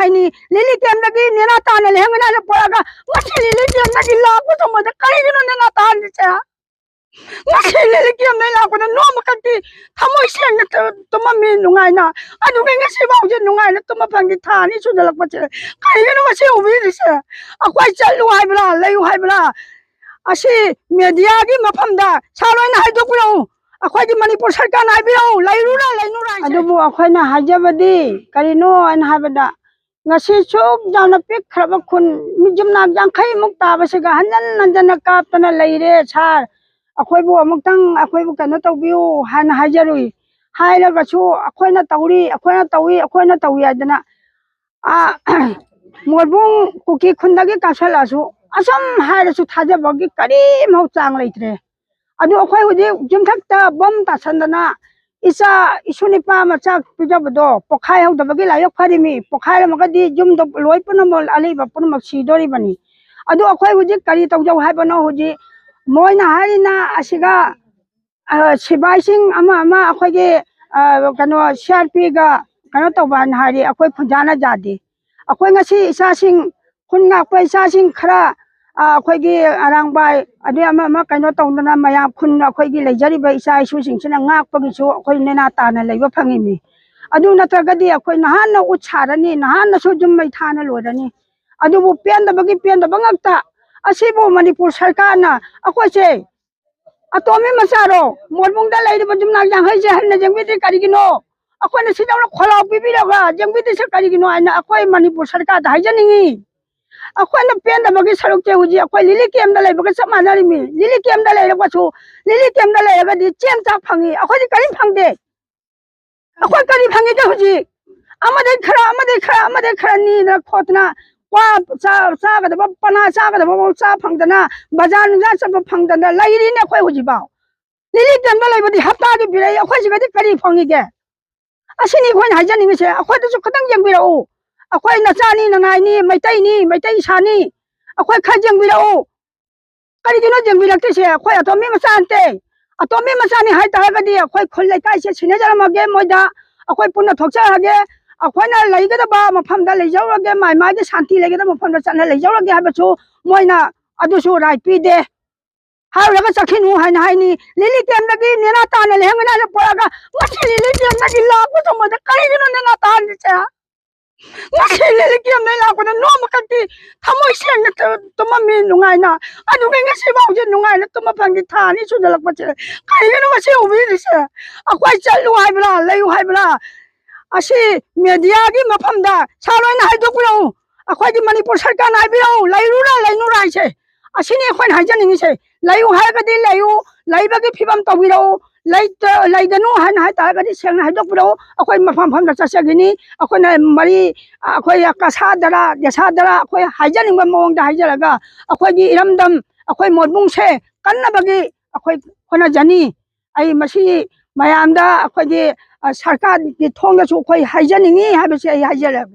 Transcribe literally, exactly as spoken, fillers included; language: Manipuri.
ꯂꯤꯂꯤ ꯀꯦꯝꯗꯒꯤ ꯅꯦꯅꯥ ꯇꯥꯅ ꯂꯩꯍꯟꯒꯅꯤ ꯍꯥꯏꯅ ꯄꯨꯔꯛꯑꯒ ꯉꯁꯤ ꯂꯤꯂꯤ ꯀꯦꯝꯗꯒꯤ ꯂꯥꯛꯄ ꯊꯨꯡꯕꯗ ꯀꯔꯤꯒꯤꯅꯣ ꯅꯦꯅꯥ ꯇꯥꯍꯟꯗ꯭ꯔꯤꯁꯦ? ꯉꯁꯤ ꯂꯤꯂꯤ ꯀꯦꯝꯗꯒꯤ ꯂꯥꯛꯄꯗ ꯅꯣꯡꯃꯈꯛꯇꯤ ꯊꯃꯣꯏ ꯁꯦꯡꯅ ꯇꯨ-, ꯇꯨꯝꯃꯝꯃꯤ ꯅꯨꯡꯉꯥꯏꯅ꯫ ꯑꯗꯨꯒꯤ ꯉꯁꯤ ꯐꯥꯎꯁꯦ ꯅꯨꯡꯉꯥꯏꯅ ꯇꯨꯝꯕ ꯐꯪꯗꯦ, ꯊꯥ ꯑꯅꯤ ꯁꯨꯖꯜꯂꯛꯄꯁꯦ꯫ ꯀꯔꯤꯒꯤꯅꯣ ꯉꯁꯤ ꯎꯕꯤꯔꯤꯁꯦ? ꯑꯩꯈꯣꯏ ꯆꯠꯂꯨ ꯍꯥꯏꯕ꯭ꯔꯥ, ꯂꯩꯌꯨ ꯍꯥꯏꯕ꯭ꯔꯥ? ꯑꯁꯤ ꯃꯦꯗꯤꯌꯥꯒꯤ ꯃꯐꯝꯗ ꯁꯥꯔ ꯍꯣꯏꯅ ꯍꯥꯏꯗꯣꯛꯄꯤꯔꯛꯎ꯫ ꯑꯩꯈꯣꯏꯒꯤ ꯃꯅꯤꯄꯨꯔ ꯁꯔꯀꯥꯔꯅ ꯍꯥꯏꯕꯤꯔꯛꯎ, ꯂꯩꯔꯨꯔꯥ ꯂꯩꯅꯨꯔꯥ ꯍꯥꯏꯁꯦ꯫ ꯑꯗꯨꯕꯨ ꯑꯩꯈꯣꯏꯅ ꯍꯥꯏꯖꯕꯗꯤ ꯀꯔꯤꯅꯣ ꯍꯥꯏꯅ ꯍꯥꯏꯕꯗ, ꯉꯁꯤ ꯁꯨꯛ ꯌꯥꯝꯅ ꯄꯤꯛꯈ꯭ꯔꯕ ꯈꯨꯟ, ꯃꯤ ꯌꯨꯝꯅꯥꯛ ꯌꯥꯡꯈꯩꯃꯨꯛ ꯇꯥꯕꯁꯤꯒ ꯍꯟꯖꯟ ꯍꯟꯖꯟꯅ ꯀꯥꯞꯇꯅ ꯂꯩꯔꯦ ꯁꯥꯔ꯫ ꯑꯩꯈꯣꯏꯕꯨ ꯑꯃꯨꯛꯇꯪ ꯑꯩꯈꯣꯏꯕꯨ ꯀꯩꯅꯣ ꯇꯧꯕꯤꯌꯨ ꯍꯥꯏꯅ ꯍꯥꯏꯖꯔꯨꯏ꯫ ꯍꯥꯏꯔꯒꯁꯨ ꯑꯩꯈꯣꯏꯅ ꯇꯧꯔꯤ, ꯑꯩꯈꯣꯏꯅ ꯇꯧꯏ, ꯑꯩꯈꯣꯏꯅ ꯇꯧꯏ ꯍꯥꯏꯗꯅ, ꯑꯥ, ꯃꯣꯏꯕꯨꯡ ꯀꯨꯀꯤ ꯈꯨꯟꯗꯒꯤ ꯀꯥꯞꯁꯤꯜꯂꯛꯑꯁꯨ ꯑꯁꯨꯝ ꯍꯥꯏꯔꯁꯨ ꯊꯥꯖꯕꯒꯤ ꯀꯔꯤꯝꯐꯥꯎ ꯆꯥꯡ ꯂꯩꯇ꯭ꯔꯦ꯫ ꯑꯗꯨ ꯑꯩꯈꯣꯏ ꯍꯧꯖꯤꯛ ꯌꯨꯝꯊꯛꯇ ꯕꯣꯝ ꯇꯥꯁꯟꯗꯅ ꯏꯆꯥ, ꯏꯁꯨ ꯅꯤꯄꯥ ꯑꯃ ꯆꯥꯛ ꯄꯤꯖꯕꯗꯣ ꯄꯣꯛꯈꯥꯏꯍꯧꯗꯕꯒꯤ ꯂꯥꯏꯕꯛ ꯐꯔꯤꯃꯤ꯫ ꯄꯣꯛꯈꯥꯏꯔꯝꯃꯒꯗꯤ ꯌꯨꯝꯗꯣ ꯂꯣꯏ ꯄꯨꯝꯅꯃꯛ, ꯑꯂꯩꯕ ꯄꯨꯝꯅꯃꯛ ꯁꯤꯗꯣꯔꯤꯕꯅꯤ꯫ ꯑꯗꯨ ꯑꯩꯈꯣꯏ ꯍꯧꯖꯤꯛ ꯀꯔꯤ ꯇꯧꯖꯧ ꯍꯥꯏꯕꯅꯣ? ꯍꯧꯖꯤꯛ ꯃꯣꯏꯅ ꯍꯥꯏꯔꯤꯅ ꯑꯁꯤꯒ, ꯑ, ꯁꯤꯕꯥꯏꯁꯤꯡ ꯑꯃ ꯑꯃ ꯑꯩꯈꯣꯏꯒꯤ, ꯑ, ꯀꯩꯅꯣ, ꯁꯤ ꯑꯥꯔ ꯄꯤꯒ ꯀꯩꯅꯣ ꯇꯧꯕ ꯍꯥꯏꯅ ꯍꯥꯏꯔꯤ꯫ ꯑꯩꯈꯣꯏ ꯈꯨꯟꯖꯥꯅ ꯌꯥꯗꯦ꯫ ꯑꯩꯈꯣꯏ ꯉꯁꯤ ꯏꯆꯥꯁꯤꯡ, ꯈꯨꯟ ꯉꯥꯛꯄ ꯏꯆꯥꯁꯤꯡ ꯈꯔ, ꯑ, ꯑꯩꯈꯣꯏꯒꯤ ꯑꯔꯥꯡꯕꯥꯏ, ꯑꯗꯩ ꯑꯃ ꯑꯃ ꯀꯩꯅꯣ ꯇꯧꯗꯅ ꯃꯌꯥꯝ ꯈꯨꯟ ꯑꯩꯈꯣꯏꯒꯤ ꯂꯩꯖꯔꯤꯕ ꯏꯆꯥ ꯏꯁꯨꯁꯤꯡꯁꯤꯅ ꯉꯥꯛꯄꯒꯤꯁꯨ ꯑꯩꯈꯣꯏ ꯅꯦꯅꯥ ꯇꯥꯅ ꯂꯩꯕ ꯐꯪꯉꯤꯅꯤ꯫ ꯑꯗꯨ ꯅꯠꯇ꯭ꯔꯒꯗꯤ ꯑꯩꯈꯣꯏ ꯅꯍꯥꯟꯅ ꯎꯠ ꯁꯥꯔꯅꯤ, ꯅꯍꯥꯟꯅꯁꯨ ꯌꯨꯝ ꯃꯩ ꯊꯥꯅ ꯂꯣꯏꯔꯅꯤ꯫ ꯑꯗꯨꯕꯨ ꯄꯦꯟꯗꯕꯒꯤ ꯄꯦꯟꯗꯕ ꯉꯥꯛꯇ꯫ ꯑꯁꯤꯕꯨ ꯃꯅꯤꯄꯨꯔ ꯁꯔꯀꯥꯔꯅ ꯑꯩꯈꯣꯏꯁꯦ ꯑꯇꯣꯝꯕꯤ ꯃꯆꯥꯔꯣ, ꯃꯣꯏꯕꯨꯡꯗ ꯂꯩꯔꯤꯕ ꯌꯨꯝꯅꯥꯛ ꯌꯥꯡꯈꯩꯁꯦ ꯍꯟꯅ ꯌꯦꯡꯕꯤꯗ꯭ꯔꯤ ꯀꯔꯤꯒꯤꯅꯣ? ꯑꯩꯈꯣꯏꯅ ꯁꯤꯗꯧꯅ ꯈꯣꯜꯂꯥꯎ ꯄꯤꯕꯤꯔꯒ ꯌꯦꯡꯕꯤꯗ꯭ꯔꯤꯁꯦ ꯀꯔꯤꯒꯤꯅꯣ ꯍꯥꯏꯅ ꯑꯩꯈꯣꯏ ꯃꯅꯤꯄꯨꯔ ꯁꯔꯀꯥꯔꯗ ꯍꯥꯏꯖꯅꯤꯡꯉꯤ꯫ ꯑꯩꯈꯣꯏꯅ ꯄꯦꯟꯗꯕꯒꯤ ꯁꯔꯨꯛꯁꯦ ꯍꯧꯖꯤꯛ ꯑꯩꯈꯣꯏ ꯂꯤꯂꯤ ꯀꯦꯝꯗ ꯂꯩꯕꯒ ꯆꯞ ꯃꯥꯟꯅꯔꯤꯃꯤ꯫ ꯂꯤꯂꯤ ꯀꯦꯝꯗ ꯂꯩꯔꯒꯁꯨ, ꯂꯤꯂꯤ ꯀꯦꯝꯗ ꯂꯩꯔꯒꯗꯤ ꯆꯦꯡ ꯆꯥꯛ ꯐꯪꯉꯤ, ꯑꯩꯈꯣꯏꯗꯤ ꯀꯔꯤꯝ ꯐꯪꯗꯦ꯫ ꯑꯩꯈꯣꯏ ꯀꯔꯤ ꯐꯪꯉꯤꯒꯦ ꯍꯧꯖꯤꯛ? ꯑꯃꯗꯩ ꯈꯔ, ꯑꯃꯗꯩ ꯈꯔ, ꯑꯃꯗꯩ ꯈꯔ ꯅꯤꯗꯅ ꯈꯣꯠꯇꯅ ꯀ꯭ꯋꯥ ꯆꯥ-, ꯆꯥꯒꯗꯕ, ꯄꯅꯥ ꯆꯥꯒꯗꯕꯐꯥꯎ ꯆꯥ ꯐꯪꯗꯅ, ꯕꯖꯥꯔ ꯅꯨꯡꯖꯥ ꯆꯠꯄ ꯐꯪꯗꯅ ꯂꯩꯔꯤꯅꯦ ꯑꯩꯈꯣꯏ ꯍꯧꯖꯤꯛꯐꯥꯎ꯫ ꯂꯤꯂꯤ ꯀꯦꯝꯗ ꯂꯩꯕꯗꯤ ꯍꯞꯇꯥꯒꯤ ꯄꯤꯔꯛꯏ, ꯑꯩꯈꯣꯏ ꯁꯤꯒꯗꯤ ꯀꯔꯤ ꯐꯪꯉꯤꯒꯦ? ꯑꯁꯤꯅꯤ ꯑꯩꯈꯣꯏꯅ ꯍꯥꯏꯖꯅꯤꯡꯉꯤꯁꯦ, ꯑꯩꯈꯣꯏꯗꯁꯨ ꯈꯤꯇꯪ ꯌꯦꯡꯕꯤꯔꯛꯎ꯫ ꯑꯩꯈꯣꯏ ꯅꯆꯥꯅꯤ ꯅꯅꯥꯏꯅꯤ, ꯃꯩꯇꯩꯅꯤ, ꯃꯩꯇꯩ ꯏꯁꯥꯅꯤ, ꯑꯩꯈꯣꯏ ꯈꯔ ꯌꯦꯡꯕꯤꯔꯛꯎ꯫ ꯀꯔꯤꯒꯤꯅꯣ ꯌꯦꯡꯕꯤꯔꯛꯇ꯭ꯔꯤꯁꯦ? ꯑꯩꯈꯣꯏ ꯑꯇꯣꯝꯕꯤ ꯃꯆꯥ ꯅꯠꯇꯦ꯫ ꯑꯇꯣꯝꯕꯤ ꯃꯆꯥꯅꯤ ꯍꯥꯏ ꯇꯥꯔꯒꯗꯤ ꯑꯩꯈꯣꯏ ꯈꯨꯜ ꯂꯩꯀꯥꯏꯁꯦ ꯁꯤꯟꯅꯖꯔꯝꯃꯒꯦ, ꯃꯣꯏꯗ ꯑꯩꯈꯣꯏ ꯄꯨꯟꯅ ꯊꯣꯛꯆꯔꯛꯑꯒꯦ꯫ ꯑꯩꯈꯣꯏꯅ ꯂꯩꯒꯗꯕ ꯃꯐꯝꯗ ꯂꯩꯖꯧꯔꯒꯦ, ꯃꯥꯏ ꯃꯥꯏꯒꯤ ꯁꯥꯟꯇꯤ ꯂꯩꯒꯗꯕ ꯃꯐꯝꯗ ꯆꯠꯅ ꯂꯩꯖꯧꯔꯒꯦ ꯍꯥꯏꯕꯁꯨ ꯃꯣꯏꯅ ꯑꯗꯨꯁꯨ ꯔꯥꯏꯠ ꯄꯤꯗꯦ꯫ ꯍꯥꯏꯔꯨꯔꯒ ꯆꯠꯈꯤꯅꯨ ꯍꯥꯏꯅ ꯍꯥꯏꯅꯤ꯫ ꯂꯤꯂꯤ ꯀꯦꯝꯗꯒꯤ ꯅꯦꯅꯥ ꯇꯥꯅ ꯂꯩꯍꯟꯒꯅꯤ ꯍꯥꯏꯅ ꯄꯨꯔꯛꯑꯒ ꯉꯁꯤ ꯂꯤꯂꯤ ꯀꯦꯝꯗꯒꯤ ꯂꯥꯛꯄ ꯊꯨꯡꯕꯗ ꯀꯔꯤꯒꯤꯅꯣ ꯅꯦꯅꯥ ꯇꯥꯍꯟꯗ꯭ꯔꯤꯁꯦ? ꯉꯁꯤ ꯂꯤꯂꯤ ꯀꯦꯝꯗꯒꯤ ꯂꯥꯛꯄꯗ ꯅꯣꯡꯃꯈꯛꯇꯤ ꯊꯃꯣꯏ ꯁꯦꯡꯅ ꯇꯨ-, ꯇꯨꯝꯃꯝꯃꯤ ꯅꯨꯡꯉꯥꯏꯅ꯫ ꯑꯗꯨꯒ ꯉꯁꯤ ꯐꯥꯎꯁꯦ ꯅꯨꯡꯉꯥꯏꯅ ꯇꯨꯝꯕ ꯐꯪꯗꯦ, ꯊꯥ ꯑꯅꯤ ꯁꯨꯖꯜꯂꯛꯄꯁꯦ꯫ ꯀꯔꯤꯒꯤꯅꯣ ꯉꯁꯤ ꯎꯕꯤꯔꯤꯁꯦ? ꯑꯩꯈꯣꯏ ꯆꯠꯂꯨ ꯍꯥꯏꯕ꯭ꯔꯥ, ꯂꯩꯌꯨ ꯍꯥꯏꯕ꯭ꯔꯥ? ꯑꯁꯤ ꯃꯦꯗꯤꯌꯥꯒꯤ ꯃꯐꯝꯗ ꯁꯥꯔ ꯍꯣꯏꯅ ꯍꯥꯏꯗꯣꯛꯄꯤꯔꯛꯎ꯫ ꯑꯩꯈꯣꯏꯒꯤ ꯃꯅꯤꯄꯨꯔ ꯁꯔꯀꯥꯔꯅ ꯍꯥꯏꯕꯤꯔꯛꯎ, ꯂꯩꯔꯨꯔꯥ ꯂꯩꯅꯨꯔꯥ ꯍꯥꯏꯁꯦ꯫ ꯑꯁꯤꯅꯤ ꯑꯩꯈꯣꯏꯅ ꯍꯥꯏꯖꯅꯤꯡꯉꯤꯁꯦ꯫ ꯂꯩꯌꯨ ꯍꯥꯏꯔꯒꯗꯤ ꯂꯩꯌꯨ, ꯂꯩꯕꯒꯤ ꯐꯤꯕꯝ ꯇꯧꯕꯤꯔꯛꯎ꯫ ꯂꯩꯇ-, ꯂꯩꯒꯅꯨ ꯍꯥꯏꯅ ꯍꯥꯏ ꯇꯥꯔꯒꯗꯤ ꯁꯦꯡꯅ ꯍꯥꯏꯗꯣꯛꯄꯤꯔꯛꯎ꯫ ꯑꯩꯈꯣꯏ ꯃꯐꯝ ꯃꯐꯝꯗ ꯆꯠꯆꯒꯅꯤ꯫ ꯑꯩꯈꯣꯏꯅ ꯃꯔꯤ, ꯑꯩꯈꯣꯏ ꯀꯁꯥꯗꯔꯥ, ꯗꯦꯁꯥꯗꯔꯥ, ꯑꯩꯈꯣꯏ ꯍꯥꯏꯖꯅꯤꯡꯕ ꯃꯑꯣꯡꯗ ꯍꯥꯏꯖꯔꯒ ꯑꯩꯈꯣꯏꯒꯤ ꯏꯔꯝꯗꯝ, ꯑꯩꯈꯣꯏ ꯃꯣꯠꯕꯨꯡꯁꯦ ꯀꯟꯅꯕꯒꯤ ꯑꯩꯈꯣꯏ ꯍꯣꯠꯅꯖꯅꯤ꯫ ꯑꯩ ꯃꯁꯤ ꯃꯌꯥꯝꯗ ꯑꯩꯈꯣꯏꯒꯤ, ꯑ, ꯁꯔꯀꯥꯔꯒꯤ ꯊꯣꯡꯗꯁꯨ ꯑꯩꯈꯣꯏ ꯍꯥꯏꯖꯅꯤꯡꯉꯤ ꯍꯥꯏꯕꯁꯦ ꯑꯩ ꯍꯥꯏꯖꯔꯒꯦ꯫